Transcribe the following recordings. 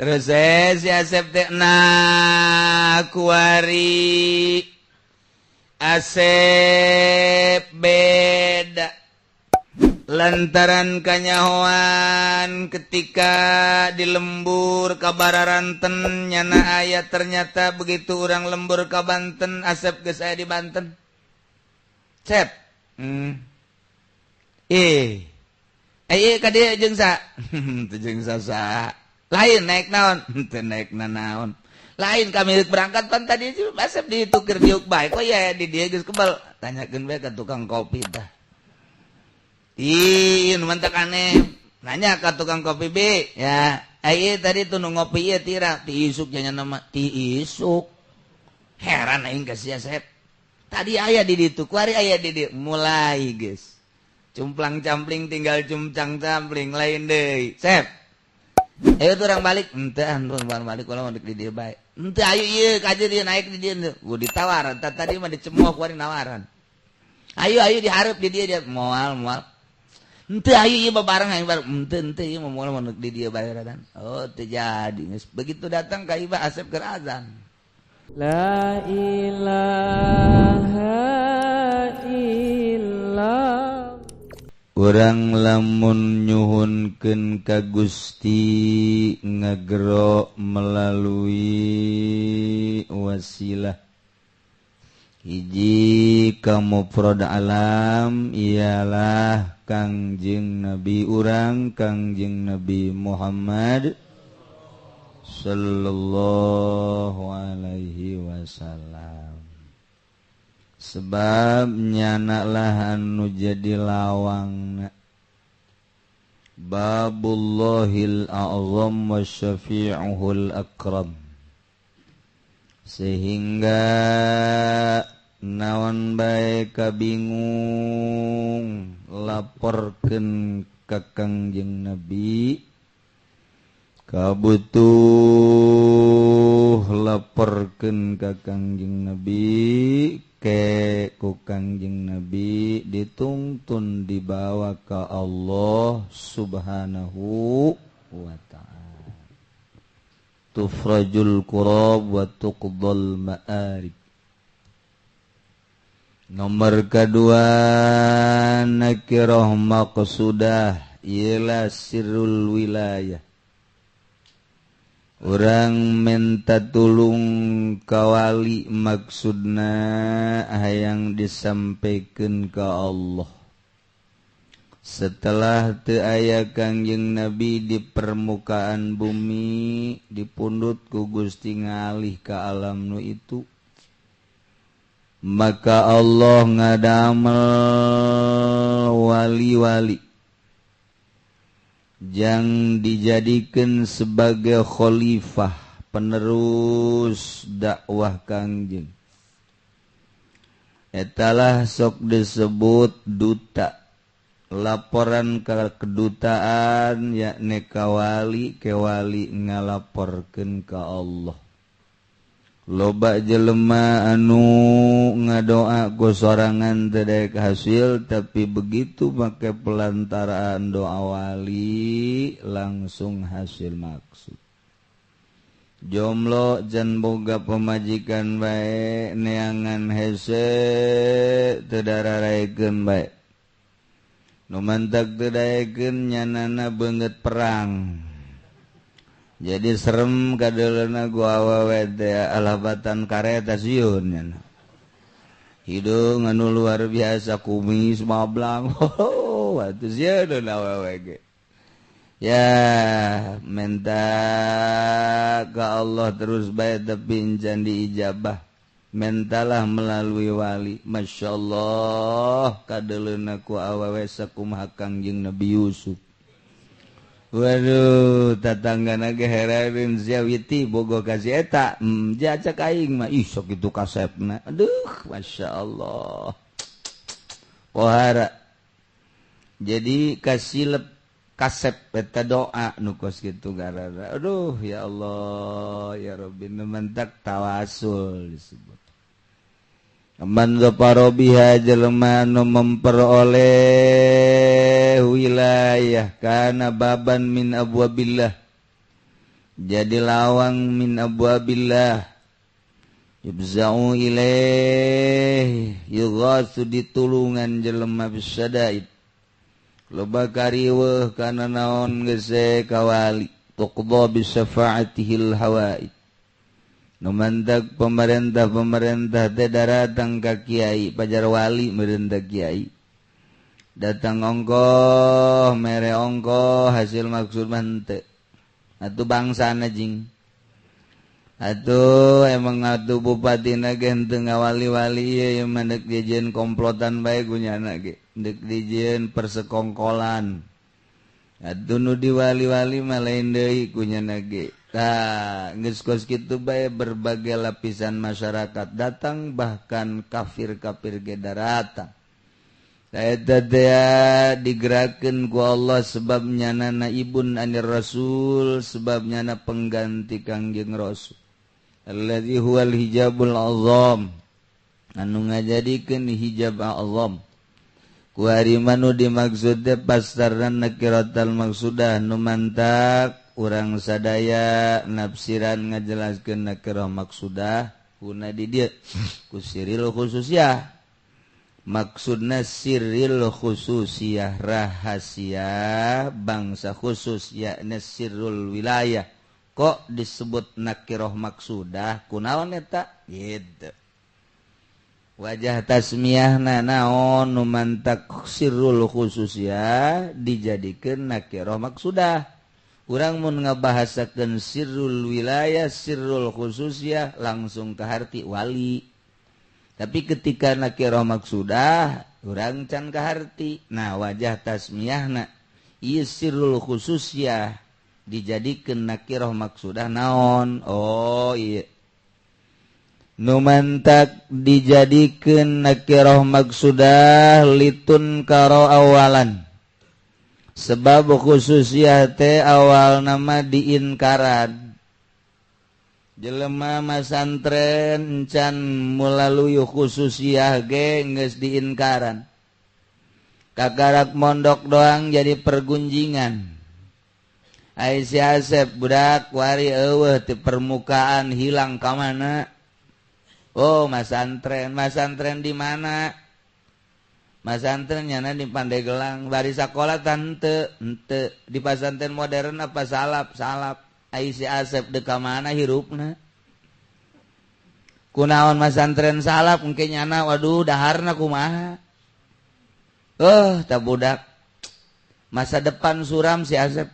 Terus si Asep teh, nah, kuari Asep beda lantaran kanyahoan ketika di lembur ka Bararanten nyana aya. Ternyata begitu orang lembur ka Banten, Asep geus aya di Banten. Cep, eh ka dieu jeung sa teu jeung sasa lain, naik naon teu, naik naon lain. Kami berangkat pan tadi Asep ditukir diuk bae kok ya di dieu geus kebal. Tanyakeun bae ka tukang kopi tah. Ih, nu mantak aneh. Nanya ke tukang kopi B, ya. Ayo tadi tuh nu ngopi ieu tira ti isuk nya nama ti isuk. Heran aing ka sia, Sep. Tadi aya di ditu, kuari aya di dieu. Mulai geus. Cumplang campling, tinggal cumplang campling lain deui. Sep. Ayo tuh orang balik, ente anu balik kalau mau di dieu bae. Ente ayo ieu kaje dia naik di dieu. Gua ditawar, tadi mah dicemooh, kuari nawaran. Ayo ayo diharap di dia, dia moal moal. Ente ayo ieu bareng aing bareng. Ente ente ieu moal moal di dia bae. Oh, teu jadi. Begitu datang ka Ibah, Asep keur azan. La ilaha illa Urang lamun nyuhunkeun ka Gusti ngagero melalui wasilah hiji ka mufrad alam, ialah Kangjeng Nabi urang, Kangjeng Nabi Muhammad sallallahu alaihi wasallam, sebab nyanalah anu jadi lawang, babullahil a'zam wa syafi'uhul akram, sehingga naon bae kabingung laporkeun ka Kangjeng Nabi, kabutuh laporkeun ka Kangjeng Nabi, ke ku Kangjeng Nabi ditungtun dibawa ke Allah Subhanahu wa ta'ala. Tufrajul kurab wa tuqdal ma'arib. Nomor kedua, nakirah maqsudah, ialah sirrul wilayah. Urang minta tulung kawali maksudna hayang disampaikan ke Allah. Setelah teu aya Kangjeng Nabi di permukaan bumi, dipundut ku Gusti ngalih ke alam nu itu, maka Allah ngadamel wali-wali yang dijadikan sebagai khalifah penerus dakwah Kangjeng. Etalah sok disebut duta, laporan ke kedutaan, yakni kawali, kewali ngalaporkeun ka Allah. Loba jelema anu ngadoa ku sorangan teu daek hasil, tapi begitu make pelantaraan doa wali langsung hasil maksud. Jomblo can boga pemajikan bae, neangan hese teu dararaekeun bae. Nu mantak teu daekeun nyanana beungeut perang, jadi serem kadeuleuhna gua awewe teh, alabatan kareta sieun nyana. Hidung anu luar biasa, kumis mablang, oh atuh sieun awewe ge. Ya, minta ke Allah terus bae tapi encan diijabah. Mentalah melalui wali. Masya Allah, kadeuleuna ku awewe sakumaha Kangjeng Nabi Yusuf. Waduh, tatanggana ge heraneun, sia witi bogo ka si eta. Jacak aing mah ih sok kitu kasepna. Aduh, Masya Allah. Pohara. Jadi kasilep kasep eta doa nu kos kitu garara. Aduh, ya Allah, ya Rabbi, nu mentak tawasul disebut. Man dzafara biha, jelema nu memperoleh wilayah, kana baban min abwabillah. Jadi lawang min abwabillah yubza'u ilaih yughatsu ditulungan jelema bisadaid loba kariweuh kana naon geus kawali tuqda bisyafaatihil hawaid. Nu mantak pemerintah-pemerintah teh daratang ka kiai pajar wali meureun kiai datang ongkoh mere ongkoh hasil maksud mah henteu. Atuh bangsana jing atuh emang atuh bupatina ge henteu ngawali-wali ieu mah deuk dijieun komplotan bae gunyana ge deuk dijieun persekongkolan atuh nu diwali-wali mah lain deui kunyana ge. Tah geus kos kitu bae berbagai lapisan masyarakat datang bahkan kafir-kafir ge daratang. Eta teh digerakkeun ku Allah sebab nyana naibun anir rasul sebab nyana pengganti Kangjeng Rasul alladzi huwal hijabul azam anu ngajadikeun hijab azam ku ari manu dimaksud teh pastaran nakiratal maksudah nu mantak urang sadaya nafsiran ngajelaskeun nakirah maksudah kuna di dieu ku siril khususiyah. Maksudna sirril khususiyah rahasia bangsa khusus yakni sirrul wilayah kok disebut nakiroh maksudah kunaon eta gitu wajah tasmiyahna naon nu mantak sirrul khususiyah dijadikeun nakiroh maksudah. Urang mun ngabahasakeun sirrul wilayah sirrul khususiyah langsung kaharti wali. Tapi ketika nakirah maksudah urang can kaharti. Nah wajah tasmiyahna ieu sirrul khususiyah dijadikeun nakirah maksudah naon? Oh iya. Nu mantak dijadikeun nakirah maksudah litun karo awalan. Sebab khususiyah teh awal nama diinkaran. Jelema masantren encan melalui khususiyah ge geus diinkaran. Kakarak mondok doang jadi pergunjingan. Ai si Asep budak wari eueuh ti permukaan hilang ka mana? Oh, masantren, masantren di mana? Masantren nyana di Pandeglang, bari sakola tante, henteu di pasantren modern apa salap, salap. Ai si Asep deka mana hirupna? Kunaon masantren salap engke nyana waduh daharna kumaha? Oh, tah budak. Masa depan suram si Asep.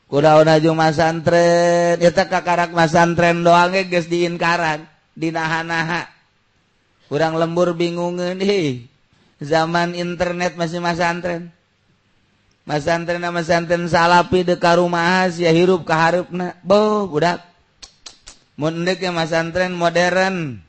Kunaon aju masantren, eta kakarak masantren doang ge geus diinkaran, dinaha-naha. Urang lembur bingungeun hih. Zaman internet masih masantren. Masantren masantren salapi deka rumaha sia hirup ka hareupna. Boh budak. Mun deuk ge masantren modern.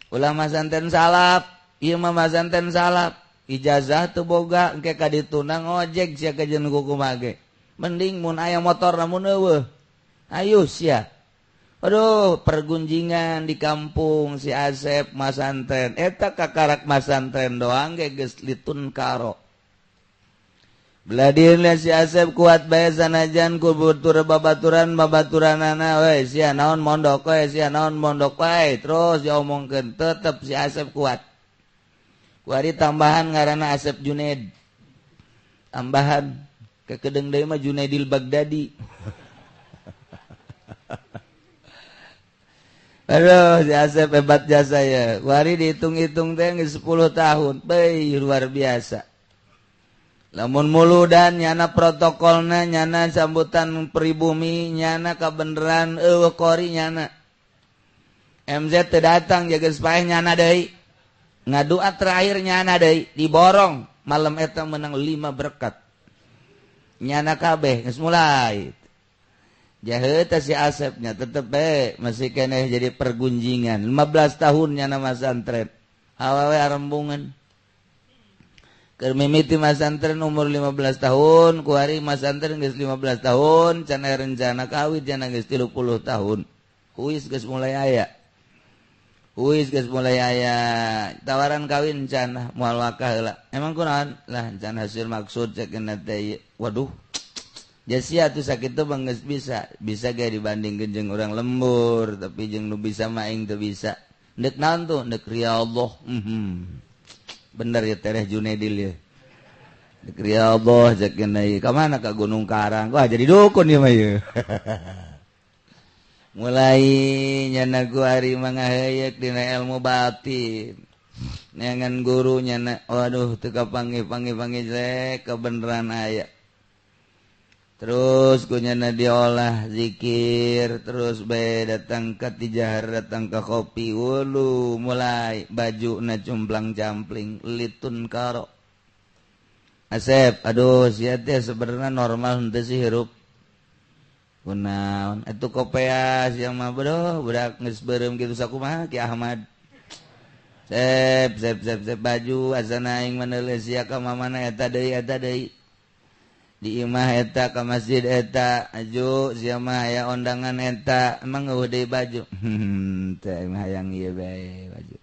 Ulah masantren salap, ieu mah masantren salap. Ijazah teu boga engke ka dituna ngojek sia ka jeung kumaha ge. Mending mun aya motor namun eueuh. Ayo sia. Aduh, pergunjingan di kampung si Asep masantren. Eta kakarak masantren doang ge geus litun karo. Beladieun si Asep kuat bae sanajan ku batur babaturan babaturanana we sia naon mondok we sia naon mondok we terus diomongkeun tetep si Asep kuat. Kuari tambahan ngaranna Asep Junaid. Tambahan kekedeung deui mah Junaidil Baghdadi. Aduh si Asep hebat jasa ya. Kuari dihitung-hitung teh geus 10 tahun. Beuh luar biasa. Lamun muludan nyana protokolna nyana sambutan pribumi nyana kabeneran eueuh kori nyana. MZ teu datang jaga paeh nyana deui. Ngadua terakhir nyana deui diborong malam eta menang 5 berkat. Nyana kabeh geus mulai. Jaheut si Asepnya tetep bae masih keneh jadi pergunjingan. 15 tahun nyana masantren. Awewe arembungan. Keur mimiti masantren umur 15 tahun, kuari masantren geus 15 tahun, can aya rencana kawin cenah geus 30 tahun. Huis geus mulai aya. Huis geus mulai aya tawaran kawin can moal wakah heula. Emang kunaon? Lah can hasil maksud ceuk teh. Waduh. Jasia tuh sakit tuh bang geus bisa bisa gak dibandingkeun jeung urang lembur, tapi jeung nu bisa mah aing teu bisa. Ndek naon tuh? Ndek riyadhah. Bener ya Tereh Junedil ya. Ndek riyadhah cek ieu ka mana ka Gunung Karang. Wah jadi dukun ieu mah ieu. Mulai nyana ku ari mangaheuyeuk dina ilmu batin. Neangan guru nyana waduh teu kapanggih-panggih-panggih jelek kebenaran aya. Terus kunyana diolah zikir terus bae datang ke tijahar datang ke kopi wulu mulai baju na cumplang campling litun karo Asep aduh sia teh sebenarnya normal henteu sih hirup kunaon atuh kopea sia mah bro budak geus beureum kitu sakumaha Ki Ahmad sep sep sep sep baju asana aing maneuleuh sia ka mamana eta deui di imah eta ka masjid eta aju sia mah aya ondangan eta emang eueuh deui baju teh aing mah hayang ieu bae baju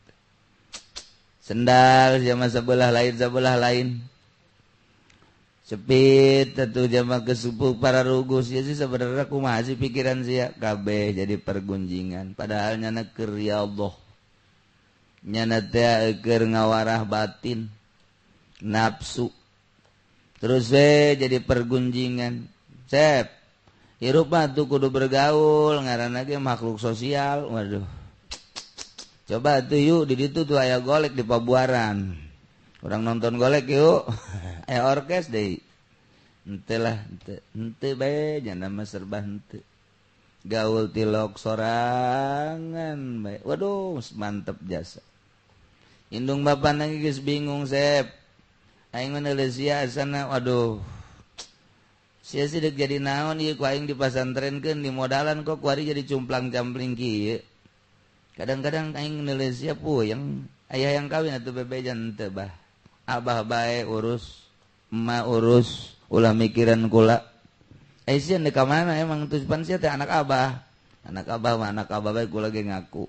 sendal sia mah sebelah lain cepit atuh jama kesupu para rugus sia sih sebenarnya kumaha sih pikiran sia kabeh jadi pergunjingan padahal nyana keur ya Allah nyana teh keur ngawarah batin nafsu terus we jadi pergunjingan sep hirup mah tuh kudu bergaul ngaranna ge makhluk sosial waduh coba tuh yuk di ditu tuh aya golek di Pabuaran urang nonton golek yuk aya orkes deui henteu lah henteu bae nya mah serba henteu gaul tilok sorangan bae waduh mantep jasa indung bapana geus bingung sep aing menulis sia asana waduh sia sih dek jadi naon ieu ku aing dipasantrenkeun di modalan kok kuari jadi cumplang-campling kieu kadang-kadang aing nulis sia puyeng aya yang kawin atuh bebejan teu bah abah bae urus emak urus ulah mikiran kula eh sia deuk ka mana emang tuh pan sia teh anak abah mah anak abah bae kula ge ngaku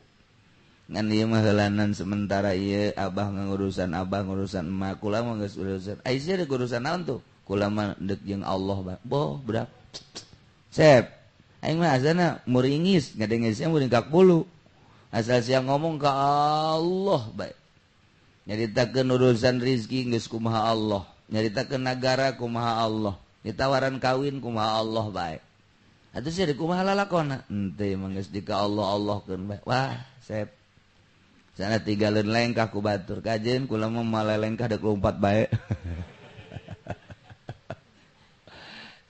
ngan ieu mah heulanan sementara ieu abah ngurusan abah ngurusan emak kula mah geus urusan ai sia deuk urusan naon tuh kula mah deuk jeung Allah ba boh budak sep aing mah asana muringis ngadenge sia muringkak bulu asal sia ngomong ka Allah bae nyaritakeun urusan rizki geus kumaha Allah nyaritakeun nagara kumaha Allah ditawaran kawin kumaha Allah bae atuh sia deuk kumaha lalakona henteu mah geus di ka Allah Allahkeun bae wah sep sana tinggalin lengkah ku batur kajen kula mah malelengkah dek lompat bae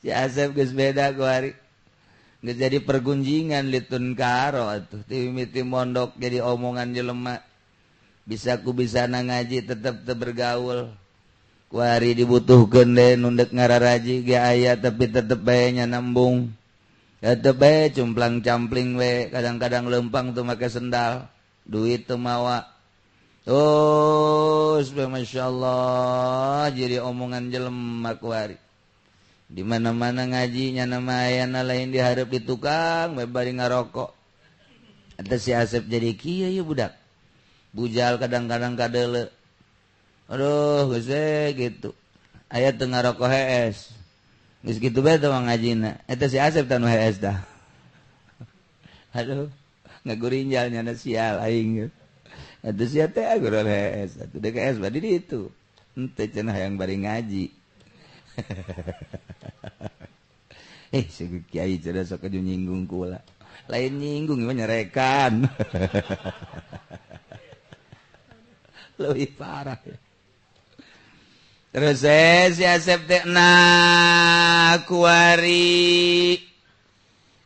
si Asep geus beda ku hari geus jadi pergunjingan litun karo atuh ti mimiti mondok jadi omongan jelema bisa ku bisa ngaji tetep teu bergaul ku hari dibutuhkeun deui nu deuk ngararaji ge aya tapi tetep bae nya nembung tetep bae cumplang-campling we kadang-kadang lempang teu make sendal duit teu mawa terus masya Allah jadi omongan jelema ku hari di mana-mana ngaji nyana mah ayana lain dihareup di tukang we bari ngarokok eta si Asep jadi kieu ieu budak bujal kadang-kadang kadeuleu aduh geus we gitu aya teu ngarokok hees geus kitu bae teh ngajina eta si Asep teh nu hees dah aduh ngagurinjal nyana sial aing atuh sia teh agurul hees atuh deuk hees badi ditu henteu cenah hayang bari ngaji si kiai cenah sok nyinggung kula lain nyinggung mah nyerekan leuwih parah terus si Asep teh nah kuari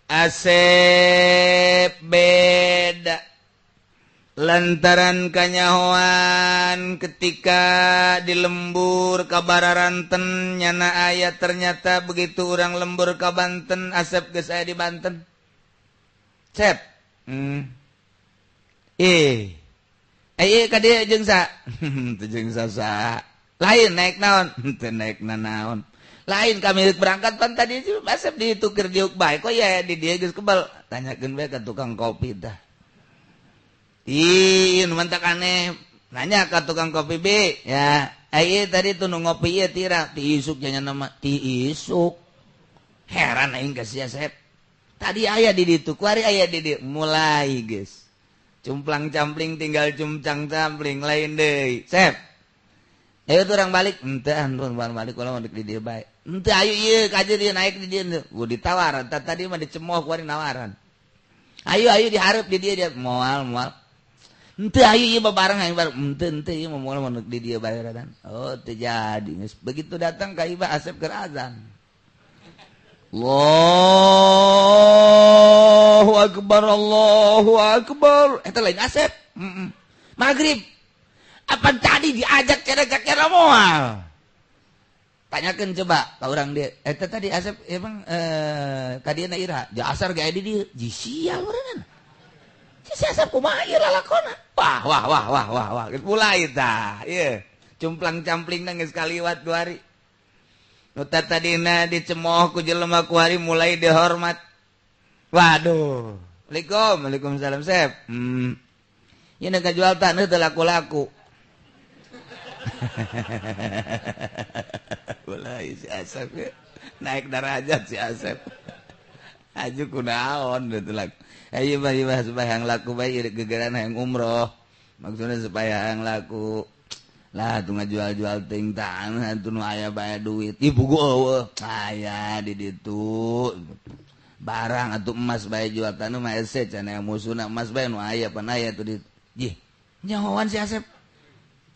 Asep beda lantaran kanyahoan ketika di lembur ka Bararanten nyana aya ternyata begitu urang lembur ka Banten Asep geus aya di Banten cep ka dieu jeung sa teu jeung sa lain naik naon teu naik nanaon lain kami berangkat pan tadi Asep ditukir diuk bae kok ya di dieu geus kebal tanyakeun bae ka tukang kopi tah ih nu mantak aneh nanya ka tukang kopi B ya ai tadi tuh nu ngopi ieu tira ti isuk nya nama ti isuk Heran aing ka sia Sep. Tadi aya di ditu, kuari aya di dieu. Mulai geus. Cumplang-campling tinggal cumplang-campling lain deui. Sep. Ayo tuh orang balik, henteu ah balik kula mah di dieu bae. Henteu ayo ieu ka dieu naik di dieu. Gua ditawar, tadi mah dicemoh kuari nawaran. Ayo ayo dihareup di dieu dia moal moal. Henteu ayo ieu babareng aing bareng. Henteu henteu ieu mah moal mah di dieu bae radan. Oh teu jadi. Begitu datang ka Ibah Asep keur azan. Allahu akbar Allahu akbar. Eta lain Asep. Maghrib. Apa tadi diajak kira-kira moal. Tanyakeun coba ka urang dieu. Eta tadi Asep emang ka dieu na ira. Di asar ge di dieu. Ji sial urang. Si Asep kumaha ieu lalakona. Wah wah wah wah wah wah. Geus mulai tah. Ieu cumplang-campling geus kaliwat 2 hari. Nu tadina dicemooh ku jelema ku hari mulai dihormat. Waduh. Waalaikum, waalaikumsalam Sep. Ieu nu kajual taneuh teu laku-laku. Mulai si Asep ya. Naik derajat si Asep. Aju kunaon teu laku. Ayo mah ieu mah supaya yang laku bae gegeran hayang umroh. Maksudnya supaya yang laku. Lah tuh ngajual-jual ting tanah tuh nu aya bae duit. Ih pugu eueuh. Aya di ditu. Barang atuh emas bae jual tanah mah hese cenah musuhna emas bae nu aya pan aya tuh di. Jih, nyahoan si Asep.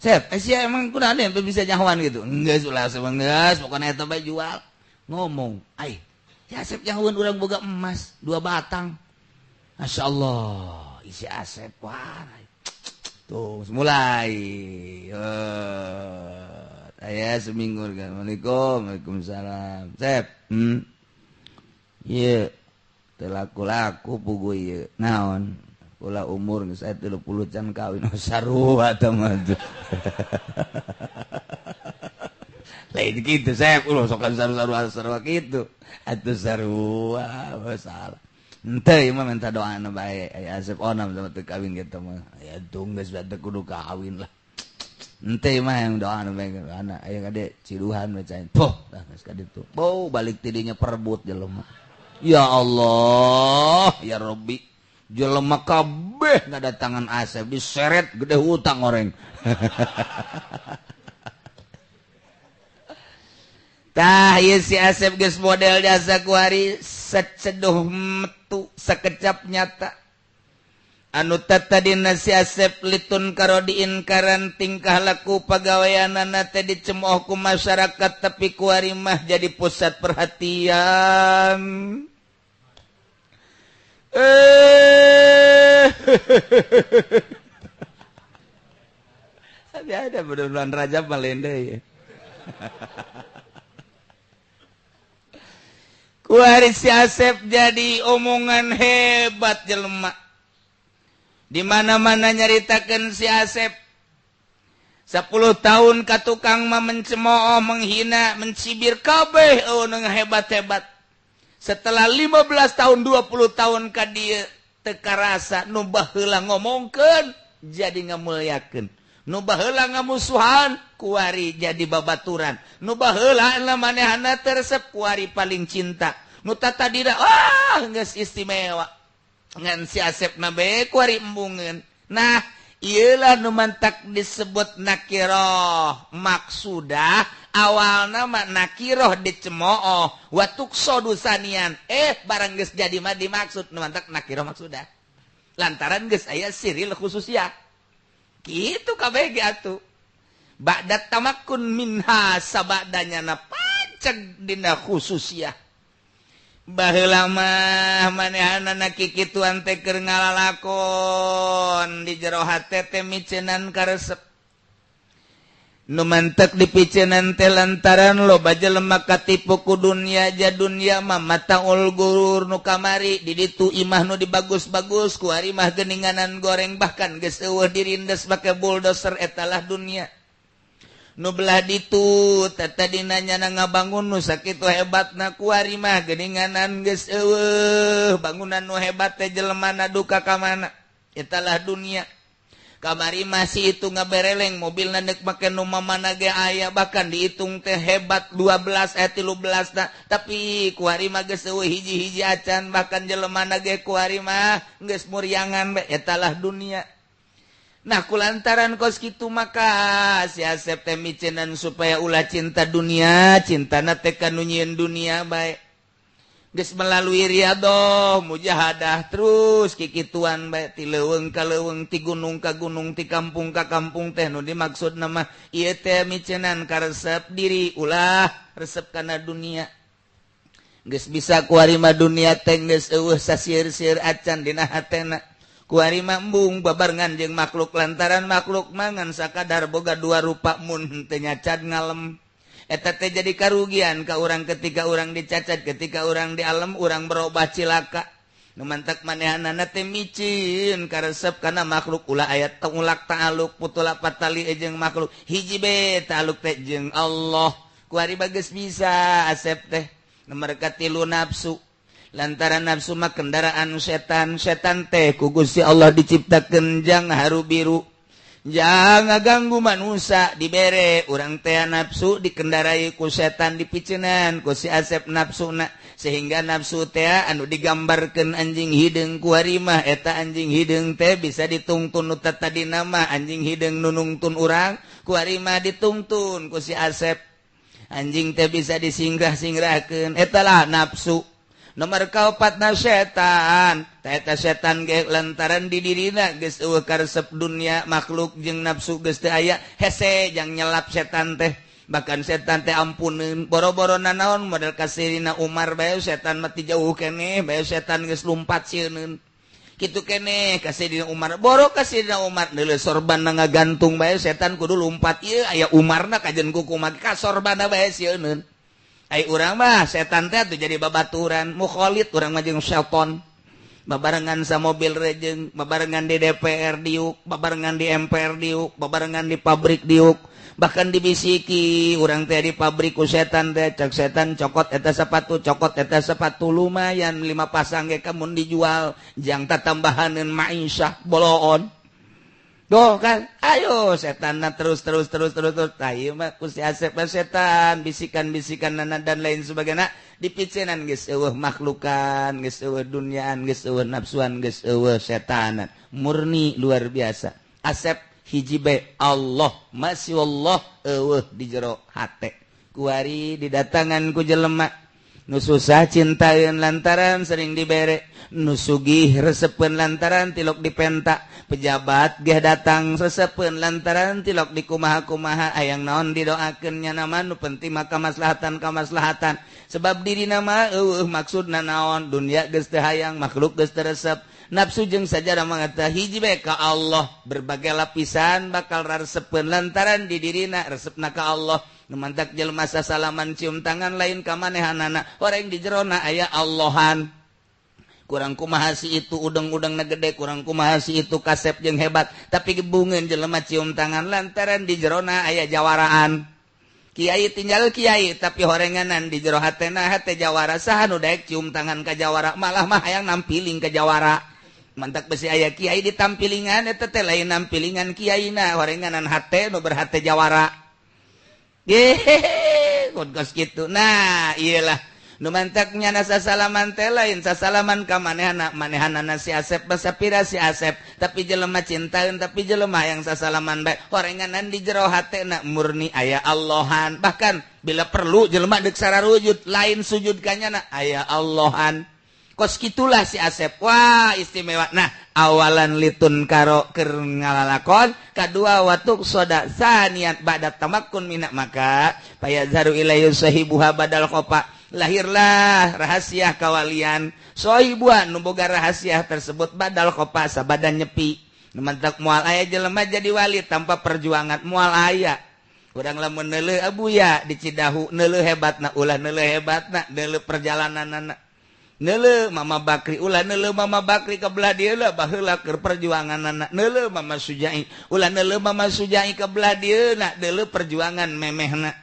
Sep, sia emang kunaon ente bisa nyahoan gitu. Geus ulah Asep geus pokona eta bae jual. Ngomong, ai si Asep nyahoan urang boga emas 2 batang. Masyaallah, isi Asep wah. Tuh, mulai. Aya seminggu kan. Assalamualaikum, waalaikumsalam. Sep. Ieu teu laku-laku pugu ieu. Naon? Kula umur geus aya 30 can kawin. Oh, sarua teh mah tuh. Lain kitu Sep, ulah sok saru-saru sarua kitu. Atuh sarua masalah. Henteu ieu mah minta doana bae. Aya Asep onam sama teu kawin kitu mah. Aya tung geus teu kudu kawin lah. Henteu mah yang doana bae anak aya kade ciduhan we cain. Poh, dah geus ka ditu. Bau balik ti dinya perebut jelema. Ya Allah, ya Rabbi. Jelema kabeh ngadatangan Asep diseret gede hutang oreng. Tah ieu si Asep geus model jasa kuari seceduh metu sekecap nyata. Anu tatadina si Asep litun karodiin karan tingkah laku pagaweanana teh dicemooh ku masyarakat tapi kuari mah jadi pusat perhatian. Tapi ada bulan Rajab malende ya. Kuari si Asep jadi omongan hebat jelema. Di mana-mana nyaritakeun si Asep. 10 tahun ka tukang mah mencemooh, menghina, mencibir kabeh eueuh hebat-hebat. Setelah 15 tahun, 20 tahun ka dieu teu karasa nu baheula ngomongkeun jadi ngamulyakeun. Nu baheula ngamusuhan kuari jadi babaturan. Nu baheula manehana teresep kuari paling cinta. Nu tatadina ah geus istimewa. Ngan si Asep mah bae kuari embungeun. Nah, ieulah nu mantak disebut nakiroh. Maksudah awalna mah nakiroh dicemooh wa tuqsadu sanian. Barang geus jadi mah dimaksud nu mantak nakiroh maksudah. Lantaran geus aya siril khususiyah. Gitu kabeh ge atuh. Ba'da tamakkun minha sabadanya na paceg dina khususiyah. Baheula mah manehanana kikituan teh keur ngalalakon di jero hate teh miceunan karesep. Nu mantek dipiceunan teh lantaran loba jelema katipu ku dunya ja dunya mah mataul gurur nu kamari di ditu imah nu dibagus-bagus ku ari mah geuninganan goreng bahkan geus eueuh dirindes make bulldozer etalah dunya. Nu belah ditu tadina nyana ngabangun nu sakitu hebatna ku ari mah geuninganan geus eueuh bangunan nu hebat teh jelemana duka ka mana etalah dunia. Kamari masih itu ngabereleng mobil nek make nu mana ge aya, bahkan dihitung teh hebat 12 13 nah, tapi kuari mah geus euweuh hiji-hiji acan, bahkan jelema na ge kuari mah geus muriangan bae. Eta lah dunia. Nah, kulantaran kos kitu maka si Asep teh micenan supaya ulah cinta dunia, cintana teh ka nu nyieun dunia bae. Geus melalui riadoh, mujahadah, terus kikituan bae ti leuweung ka leuweung, ti gunung ka gunung, ti kampung ka kampung teh. Nu dimaksud nama ieu teh micenan karesep diri ulah resep kana dunia. Geus bisa kuari mah dunia teh geus euweuh sasieur-sieur acan dina hatena. Kuari mah embung babarengan jeung makhluk, lantaran makhluk mangan sakadar boga dua rupa, mun teu nyacad ngalem. Eta teh jadi karugian ka urang ketika urang dicacat, ketika urang di alam urang berubah cilaka. Nu mantak manehanana teh micin karesep kana makhluk ulah aya tengulak ta'aluk putula patali jeung makhluk, hiji be ta'aluk teh jeung Allah. Kuari bagus bisa Asep teh nomor katilu nafsu, lantaran nafsu mah kendaraan setan. Setan teh ku Gusti Allah diciptakeun jang haru biru, jangan ganggu manusia. Dibere urang teh nafsu, dikendarai ku setan, dipicenan ku si Asep nafsuna, sehingga nafsu teh anu digambarkan anjing hideung. Kuari mah eta anjing hideung teh bisa ditungtun. Nu tadi nama anjing hideung nu nungtun urang, kuari mah ditungtun ku si Asep anjing teh bisa disingrah-singrahkeun. Eta lah nafsu. Nomor kaopatna setan. Eta setan ge lantaran di dirina geus euweuh karesep dunia, makhluk jeung nafsu geus teu aya, hese jang nyelap setan teh. Bahkan setan teh ampuneun boro-boro nanaon, model ka Sayyidina Umar bae setan mah ti jauh keneh bae setan geus lumpat sieuneun kitu keneh ka Sayyidina Umar. Boro ka Sayyidina Umar, neuleuh sorban ngagantung bae setan kudu lumpat. Ieu aya Umarna kajen kukumaha ka sorbanna bae sieuneun. Ai urang mah setan teh tuh jadi babaturan mukholid. Urang mah jeung setan babarengan sa mobil rejeng, babarengan di DPR diuk, babarengan di MPR diuk, babarengan di pabrik diuk. Bahkan dibisiki urang teh di pabrik ku setan teh. Cek setan, "Cokot eta sepatu, cokot eta sepatu, lumayan lima pasang ge kamun dijual jang tatambahaneun maisha boloon." Doh kan, ayo setan terus terus terus terus terus. Ayo mah ku si Asep setan bisikan-bisikan nana dan lain sebagainya dipicenan, geus euweuh makhlukan, geus euweuh duniaan, geus euweuh nafsuan, geus euweuh setanan, murni luar biasa. Asep hiji bae, Allah, masih Allah euweuh di jero hate. Kuari didatangan ku jelema nu susah cintaeun lantaran sering dibere, nu sugih resepeun lantaran tilok dipenta, pejabat ge datang resepeun lantaran tilok di kumaha-kumaha, ayang naon didoakeun. Nya nama nu penting maka kamaslahatan kamaslahatan, sebab diri nama euweuh maksudna naon. Dunia geus teu hayang, makhluk geus teu resep, nafsu jeung sajarah mangata hiji bae ka Allah. Berbagai lapisan bakal resepeun lantaran di dirina resepna ka Allah. Nu mantak jelema sasalaman cium tangan lain ka manehanana, orang di jerona aya Allahan. Kurang kumaha si itu udeng-udeng na gede, kurang kumaha si itu kasep jeung hebat, tapi gebungeun jelema cium tangan lantaran di jerona aya jawaraan. Kiai tinggal kiai, tapi horenganan di jero hatena hate jawara. Saha nu daek cium tangan ka jawara? Malah mah hayang nampiling ke jawara. Mantak besi aya kiai ditampilingan, eta teh lain nampilingan kiaina, horenganan hate nu berhate jawara. Yehehe, kos gitu. Nah, iyalah nu mantaknya nasa salaman teh lain sasalaman ka manehana manehanana si Asep basapira si Asep, tapi jelema cintaeun, tapi jelema yang sasalaman bae horenganan di jero hatena murni aya Allahan. Bahkan bila perlu jelema deuk sararujud lain sujud kanyana, aya Allahan. Kos kitulah si Asep. Wah, istimewa. Nah, awalan litun karo keur ngalalakon, kadua watuk soda saniat ba'da tamakkun minak, maka payazharu ilaihi sahibuha badal khofa, lahirlah rahasia kawalian sohibuan nu boga rahasia tersebut badal khofa sabadan nyepi. Mantak moal aya jelema jadi wali tanpa perjuangan, moal aya. Urang lamun neuleuh Abuya di Cidahu, neuleuh hebatna ulah, neuleuh hebatna, neuleuh perjalananana. Neuleuh Mama Bakri ulah, neuleuh Mama Bakri ke belah dieu lah, baheula keur perjuanganana. Neuleuh Mama Sujai ulah, neuleuh Mama Sujai ke belah dieu na, neuleuh perjuangan memehna.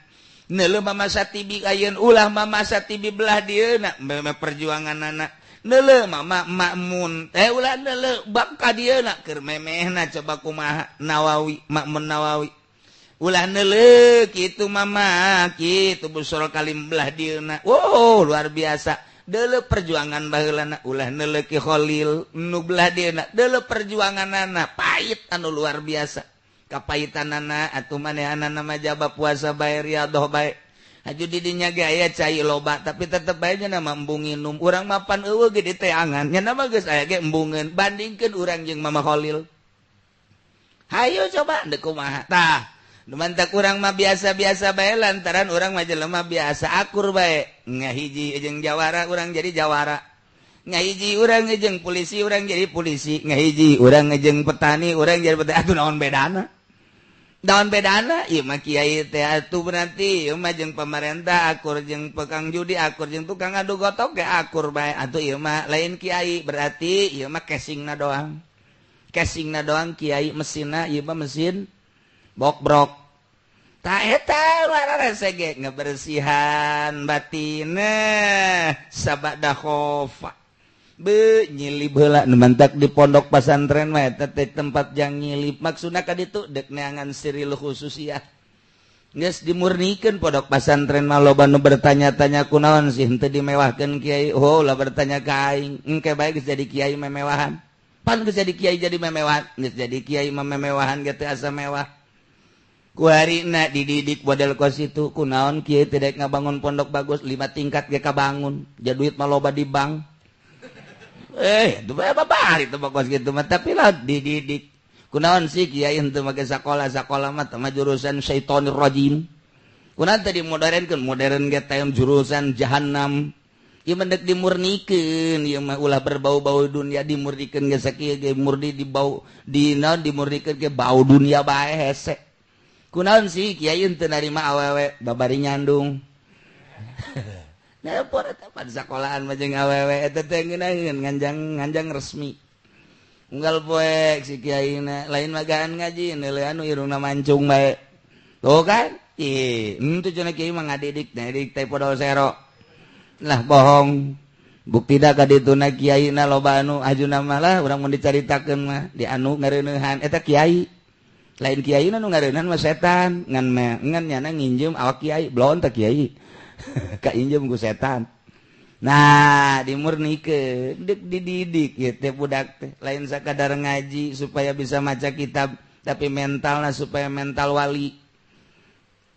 Neuleuh Mama Satibi ayeun ulah, Mama Satibi belah dieu na, memeh perjuanganana. Neuleuh mama Makmun teh ulah neuleuh bab ka dieuna keur memehna coba kumaha Nawawi Makmun Nawawi. Ulah neuleuh kitu mama kitu Busro Kalim belah dieuna. Wow, luar biasa. Deuleuh perjuangan baheulana ulah neuleuh Ki Khalil nu belah dieuna. Deuleuh perjuanganana pahit anu luar biasa. Kapahitanana atuh manehanana mah jaba puasa bae riadoh bae. Aju didinya ge aya cai loba tapi tetep bae nya mah embung nginum. Urang mapan eueuh ge diteangan nya mah geus aya ge embungeun. Bandingkeun urang jeung Mama Khalil. Hayu coba deuk kumaha tah. Mantak urang mah biasa-biasa bae lantaran urang mah jelema biasa akur bae. Ngahiji jeung jawara urang jadi jawara. Ngahiji urang jeung polisi urang jadi polisi. Ngahiji urang jeung petani urang jadi petani. Atuh naon bedana? Naon bedana? Ieu mah kiai teh atuh berarti ieu mah jeung pemerintah akur jeung tukang judi akur jeung tukang adu gotok ge akur bae. Atuh ieu mah lain kiai berarti ieu mah casingna doang. Casingna doang kiai mesinna ieu mah mesin bokbrok. Ta eta rese ge ngebersihan batinna sabada khofa. Be nyilib heula nu mantak di pondok pasantren mah eta teh tempat jang nyilib maksudna ka ditu deuk neangan siril khususiyah. Geus dimurnikeun pondok pasantren mah loba nu bertanya-tanya kunaon sih henteu dimewahkeun kiai. Oh ulah bertanya ka aing engke bae geus jadi kiai memewahan. Pan geus jadi kiai jadi memewahan, geus jadi kiai mah memewahan ge teu asa mewah. Kuharina dididik model kos itu kunaon kiai teh dek ngabangun pondok bagus 5 tingkat ge kabangun ja duit mah loba di bank. Itu bapak itu mah kos kitu mah tapi lah dididik kunaon sih kiai henteu make sakola sakola mah teh jurusan syaitonir rajim. Kunaon teh dimodernkeun modern ge teh jurusan jahanam. Ieu mah deuk dimurnikeun ieu mah ulah berbau-bau dunia dimurnikeun ge sakieu ge murni dibau di naon dimurnikeun ge bau dunia bae hese. Kunaon sih kiai henteu narima awewe babari nyandung. Nah por eta pan sakolahan mah jeung awewe eta teh ngeunaheun nganjang resmi. Unggal poe si kiai na lain magaan ngaji neuleuh anu irungna mancung bae. Tuh kan? Ih, henteu cenah kiai mah ngadidik, ngadidik teh podol sero. Lah bohong. Bukti da ka dituna kiai na loba anu ajuna mah lah urang mun dicaritakeun mah di anu ngareuneuhan eta kiai. Lain kiai nu ngareuneuhan mah setan ngan ngan nyana nginjem awak kiai blon teh kiai kainjem ku setan. Nah dimurnikeun deuk dididik ieu teh budak teh lain sakadar ngaji supaya bisa maca kitab tapi mentalna supaya mental wali.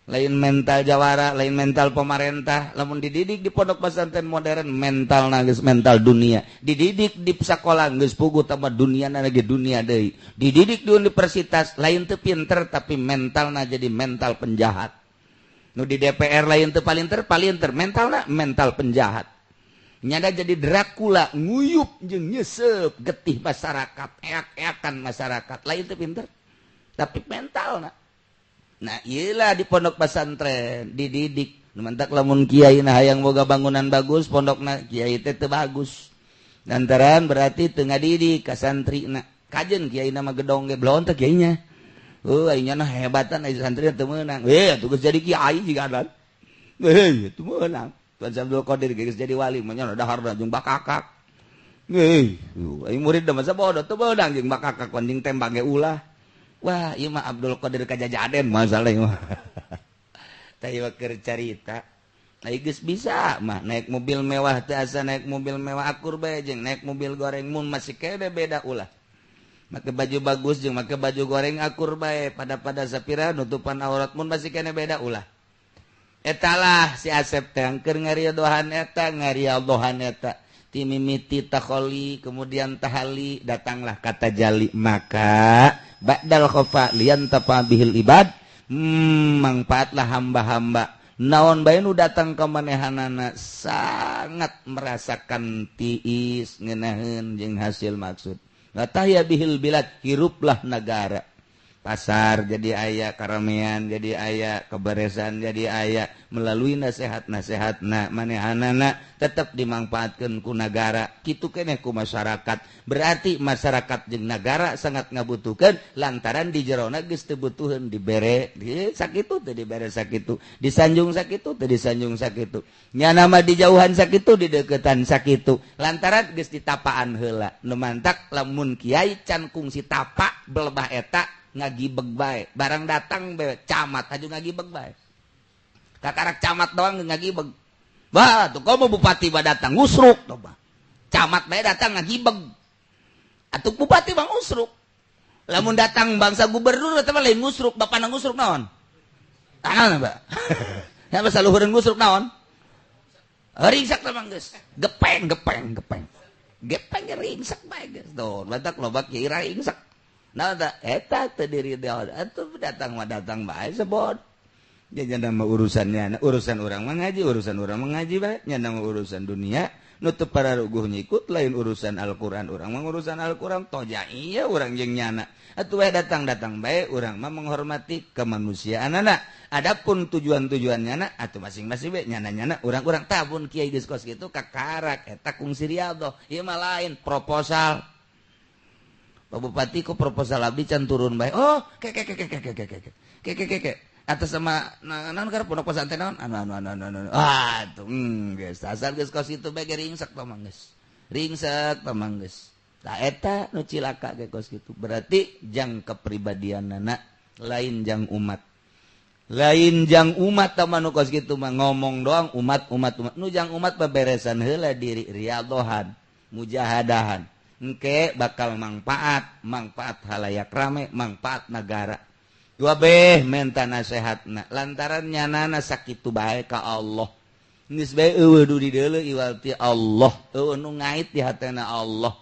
Lain mental jawara, lain mental pemerintah. Lamun dididik di pondok pesantren modern mentalna geus mental dunia. Dididik di sekolah geus puguh tambah duniana lagi dunia deui. Dididik di universitas lain teu pinter tapi mentalna jadi mental penjahat. Nu di DPR lain teu paling ter mentalna mental penjahat. Nyada jadi Dracula nguyup jeung nyesep getih masyarakat, eak-eakan masyarakat. Lain teu pinter tapi mentalna. Nah iyalah di pondok pesantren dididik. Mantak lamun kiai nah hayang boga bangunan bagus pondokna kiai teh teu bagus. Lantaran berarti teu ngadidik ka santrina. Kajen kiai na mah gedong ge blon teh kiainya. Heuh aing nya hebatan ai santri teu meunang. Atuh geus jadi kiai jiga teu meunang. Tuan Abdul Qadir geus jadi wali mah nya daharna jeung bakakak. Aing murid da masa bodoh teu meunang jeung bakakak anjing tembak ge ulah. Wah, ieu mah Abdul Qadir kajajaden masalah ieu mah. Tah ieu keur carita. Ai geus bisa mah naik mobil mewah teh asa naik mobil mewah akur bae jeung naik mobil goreng mun masih kene beda ulah. Make baju bagus jeung make baju goreng akur bae pada-pada sapira nutupan aurat mun masih kene beda ulah. Etalah si Asep teh keur ngaridohan eta ngaridohan eta. Timimiti takholi kemudian tahali datanglah kata jali maka ba'dal khofa liantafa bihil ibad mangfaatlah hamba-hamba naon bae nu datang ka manehanana sangat merasakan tiis ngeunaheun jeung hasil maksud. Tahya bihil bilad hiruplah negara. Pasar jadi aya, karamean jadi aya, keberesan jadi aya melalui nasihat-nasihatna manehanana tetap dimanfaatkan ku nagara, kitu keneh ku masyarakat. Berarti masyarakat jeung nagara sangat ngabutuhkeun lantaran di jerona geus teu butuheun dibere sakitu teu dibere sakitu, disanjung sakitu teu disanjung sakitu, nyana mah dijauhan sakitu, dideketan sakitu, lantaran geus ditapaan heula. Nu mantak lamun kiai can kungsi tapa belebah eta ngagibeg bae, barang datang bae camat aju ngagibeg bae, kakarak camat doang ngagibeg. Bah tuh komo bupati bah datang ngusruk tuh bah, camat bae datang ngagibeg, atuh bupati bang ngusruk. Lamun datang bangsa gubernur eta mah lain ngusruk, bapana ngusruk naon? Tangan bah. Ya basa luhureun ngusruk naon? Ringsak teh mah geus. Gepeng gepeng gepeng. Gepeng ringsak bae geus. Tuh, batak loba kiai ringsak. Nah, eta teu diri atuh datang mah datang bae sebot. Nya mah urusannya, urusan urang mah ngaji, urusan urang mah ngaji bae, nya mah urusan dunia nu teu pararuguh nyikut lain urusan Al-Qur'an, urang mah urusan Al-Qur'an toja iya urang jeung nyana. Atuh bae datang-datang bae urang mah menghormati kemanusiaanana. Adapun tujuan-tujuan nyana atuh masing-masing bae nyana-nyana urang-urang tabun kiai geus kos kitu kakarak eta kungsi riyadhah. Ieu mah lain proposal. Pak Bupati kok proposal abdi can turun bae. Oh, ke ke ke ke ke ke ke ke ke ke ke ke atas sama naon keur pondok pesantren naon anu anu anu anu anu. Ah, tuh geus asal geus kos kitu bae ge ringsek tah mah geus. Ringsek tah mah geus. Tah eta nu cilaka ge kos kitu. Berarti jang kepribadianana lain jang umat. Lain jang umat tah mah nu kos kitu mah ngomong doang umat umat umat. Nu jang umat beberesan heula diri riyadhohan, mujahadahan. Engke bakal manfaat, manfaat halayak rame, manfaat negara. Dua beh menta nasehatna lantaran nyanana sakitu bae ka Allah. Geus bae eueuh du dideuleu iwal ti Allah, eueuh nu ngait di hatena Allah.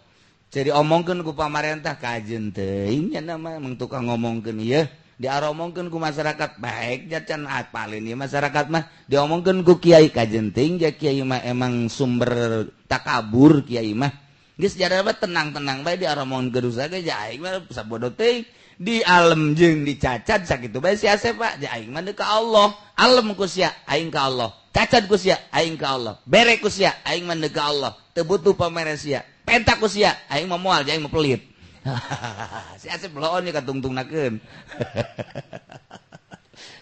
Jadi omongkeun ku pamarentah kajeun teuing nya mah mung tukang ngomongkeun ieu, diaromongkeun ku masyarakat baik jacan apalin ieu masyarakat mah, diomongkeun ku kiai kajeun teuing ja kiai mah emang sumber takabur kiai mah. Geus jaraba tenang-tenang bae diaromongkeun geus ge ja aing mah sabodo teuing di alem jeung dicacat sakitu bae si Asep Pak, ja aing mah ka Allah, alem ku sia aing ka Allah, cacat ku sia aing ka Allah, bere ku sia aing mah ka Allah, teu butuh pamere sia, penta ku sia aing mah moal ja aing mah pelit. Si Asep loon nya katungtungnakeun.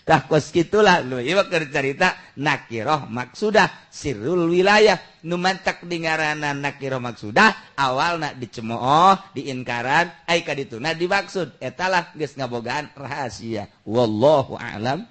Tah kos kitulah nu ieu keur carita nakiroh maksudah sirrul wilayah nu mantak dingaranan nakiroh maksudah awalna dicemooh diinkaran ai ka dituna dimaksud etalah geus ngabogaan rahasia. Wallahu a'lam.